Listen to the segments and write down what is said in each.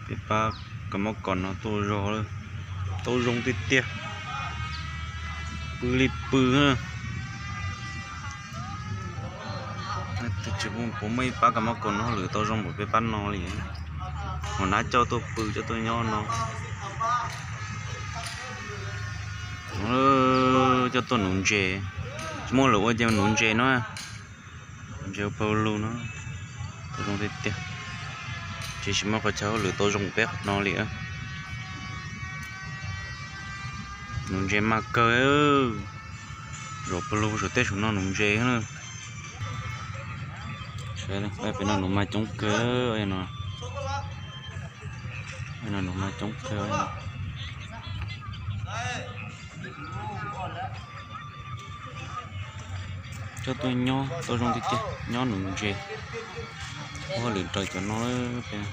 Peb pab kav mob kos no tuaj zog, tau zoo tiag tiag, pw li pw. Tsis puas muaj ib pab kav mob kos no lwm tau zoo npaum peb pab no li. Mus nab coj tuaj pw coj tuaj nyob no. Coj tuaj nuv ntses, tsis muaj lwm ua ces nuv ntses no. Ntses ua pawg lug no, tau zoo tiag tiag. Tsis tsis muaj qhov chaw hauj lwm tau zoo peb qhov no li. Nuv ntses mas kawg, zaum pawg lug saum tej saum no nuv ntses. Peb no nuv mas coob kawg no. Peb no nuv mas coob kawg. Coj tuaj nyob tau zoo tiag tiag, nyob nuv ntses. Ua hauj lwm raws cov no, peb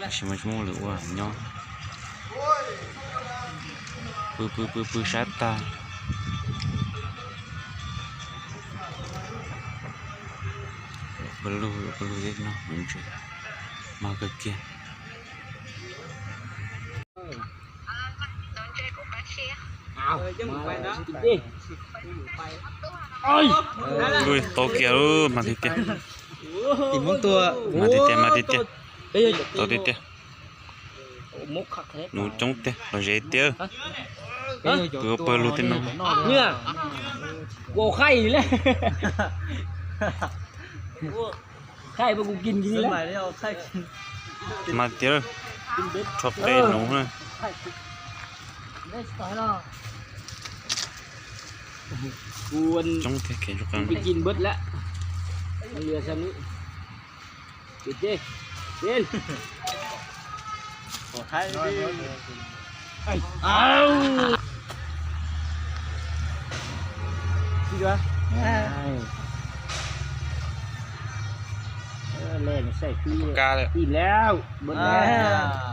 tsis muaj tsis muaj hauj lwm ua nyob. Pw pw pw pw sab tag. Pawg lug, pawg lug no nuv ntses mas kawg kiag. Ui, tau kiag, mas tiag tiag. Mas tiag tiag, mas tiag tiag. Tau tiag tiag. Nuv coob tiag, los ze tiag. Pw ua pawg lug tej no. Mas tiag, rho qe nuv na. Coob tiag, kev ntsuj qees. Ib lawm, npawg lawm.